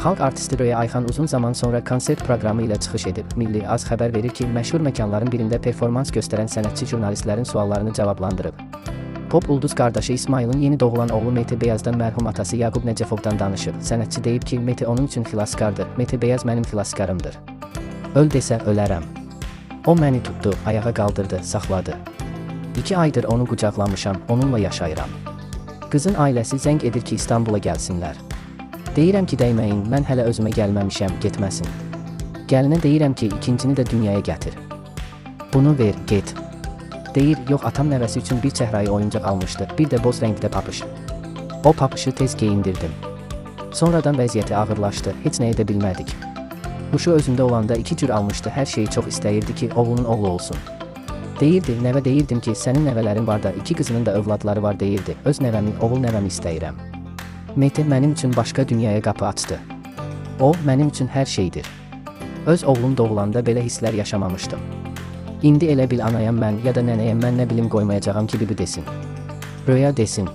Xalq artisti Röya Ayxan uzun zaman sonra konsert proqramı ilə çıxış edib. Milli Az xəbər verir ki, məşhur məkanların birində performans göstərən sənətçi jurnalistlərin suallarını cavablandırıb. Pop ulduz qardaşı İsmailin yeni doğulan oğlu Mete Beyazdan mərhum atası Yaqub Nəcəfovdan danışıb. Sənətçi deyib ki, Mete onun üçün xilaskardır. Mete Beyaz mənim xilaskarımdır. Öl desə ölərəm. O məni tutdu, ayağa qaldırdı, saxladı. 2 aydır onu qucaqlamışam, onunla yaşayıram. Qızın ailəsi zəng edir ki, İstanbula gəlsinlər. Deyirəm ki, dəyməyin, mən hələ özümə gəlməmişəm, getməsin. Gəlinə deyirəm ki, ikincini də dünyaya gətir. Bunu ver, get. Deyir, yox, atam nəvəsi üçün bir çəhrayı oyuncaq almışdı, bir də boz rəngdə papış. O papışı tez geyindirdim. Sonradan vəziyyəti ağırlaşdı, heç nə edə bilmədik. Huşu özündə olanda 2 cür almışdı, hər şeyi çox istəyirdi ki, oğlunun oğlu olsun. Deyirdi, nəvə deyirdim ki, sənin nəvələrin var da, 2 qızının da övladları var deyirdi, öz nəvəmi, oğul nəvəmi istəyirəm. Mete mənim üçün başqa dünyaya qapı açdı. O, mənim üçün hər şeydir. Öz oğlum doğulanda belə hisslər yaşamamışdım. İndi elə bil anayam mən ya da nənəyəm, mən nə bilim qoymayacağam ki, bibi desin. Röya desin.